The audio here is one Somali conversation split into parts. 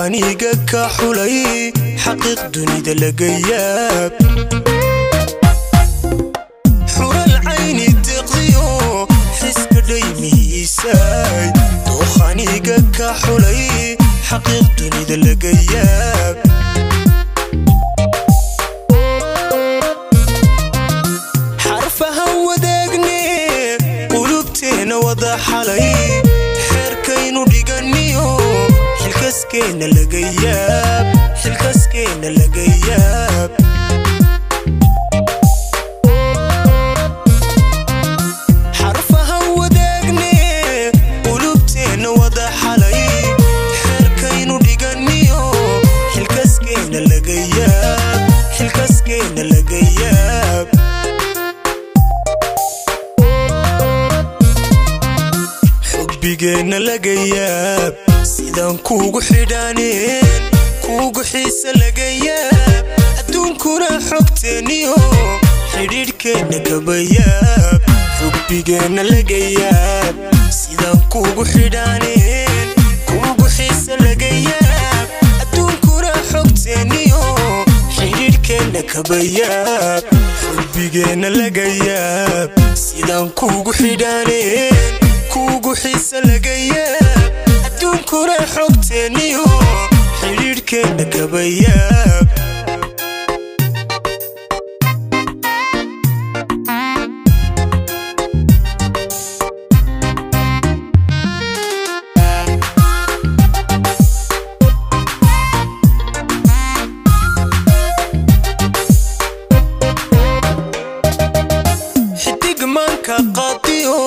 Dookhaniga ka xulay xaqiiq dunida laga yaab. Xural cayni deeqdiyo xiska dhaymihiisay. Dookhaniga ka xulay xaqiiq dunida laga yaab. Xarfahan wadaagne qulubteena wada xalay. Xeerkaynu dhiganiyo xilkaskeena laga yaab, xilkaskeena laga yaab. Xarfahan wadaagne qulubteena wada xalay. Xeerkaynu dhiganiyo xilkaskeena laga yaab, xilkaskeena laga yaab. Xubbigeena laga yaab, sidaan kuugu xidhaaneen kuugu xiise laga yaab. Adduunkuna xogteeniyo xidhiidhkeenna kaba yaab. Xubbigeena laga yaab, sidaan kuugu xidhaaneen kuugu xiise laga yaab. Adduunkuna xogteeniyo xidhiidhkeenna kaba yaab. Xubbigeena laga yaab, sidaan kuugu xidhaaneen kuugu xiise laga yaab. Adduunkuna xogteeniyo xidhiidhkeenna kaba yaab. Xidig maanka qaadiyo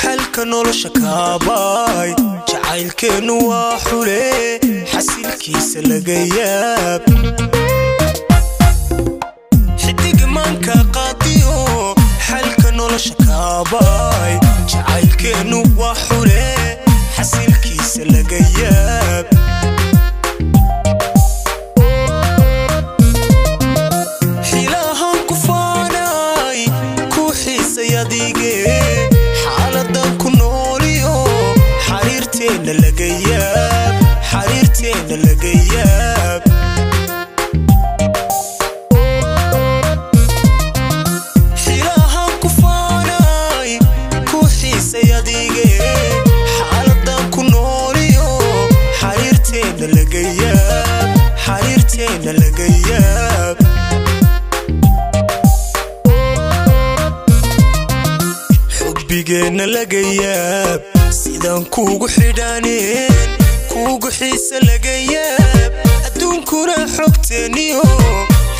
xalka nolosha kaabaay. Jacaylkeennu waa xule xasilkiisa laga yaab. Xidig maanka qaadiyo xalka nolosha kaabaay. Jacaylkeennu waa xule xasilkiisa laga yaab. Xilahan ku faanay ku xiisay adige. Xaaladan ku nooliyo xariirteenna laga yaab, xariirteenna laga yaab. Xilahan ku faanay ku xiisay adige. Xaaladan ku nooliyo xariirteenna laga yaab, xariirteenna laga yaab. Xubbigeena laga yaab, sidaan kuugu xidhaaneen kuugu xiise laga yaab. Adduunkuna xogteeniyo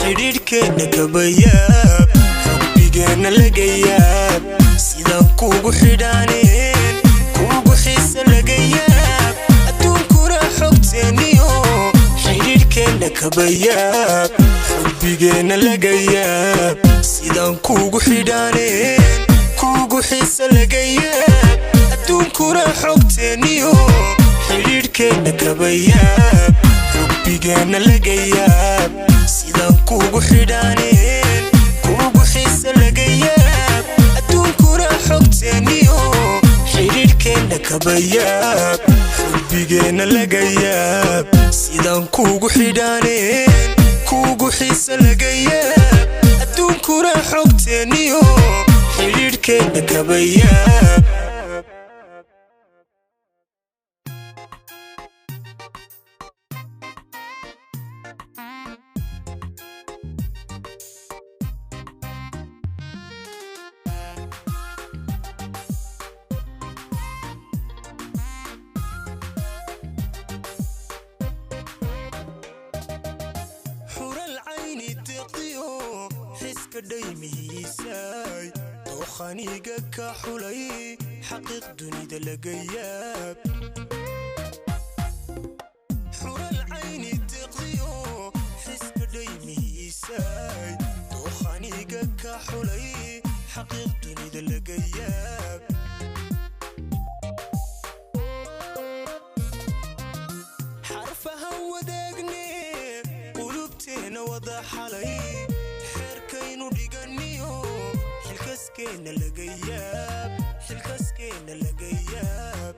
xidhiidhkeenna kaba yaab. Xubbigeena laga yaab, sidaan kuugu xidhaaneen kuugu xiise laga yaab. Adduunkuna xogteeniyo xidhiidhkeenna kaba yaab. Xubbigeena laga yaab, sidaan kuugu xidhaaneen kuugu xiise laga yaab. Adduunkuna xogteeniyo xidhiidhkeenna kaba yaab. Xubbigeena laga yaab, sidaan kuugu xidhaaneen kuugu xiise laga yaab. Adduunkuna xogteeniyo xidhiidhkeenna kaba yaab. Xubbigeena laga yaab, sidaan kuugu xidhaaneen kuugu xiise laga yaab. Adduunkuna xogteeniyo xidhiidhkeenna kaba yaab. Xural cayni deeqdiyo xiska dhaymihiisay. Dookhaniga ka xulay xaqiiq dunida laga yaab. Xural cayni deeqdiyo xiska dhaymihiisay. Dookhaniga ka xulay xaqiiq dunida laga yaab. Xarfahan wadaagne qulubteena wada xalay. Xeerkaynu dhiganiyo xilkaskeena laga yaab, xilkaskeena laga yaab.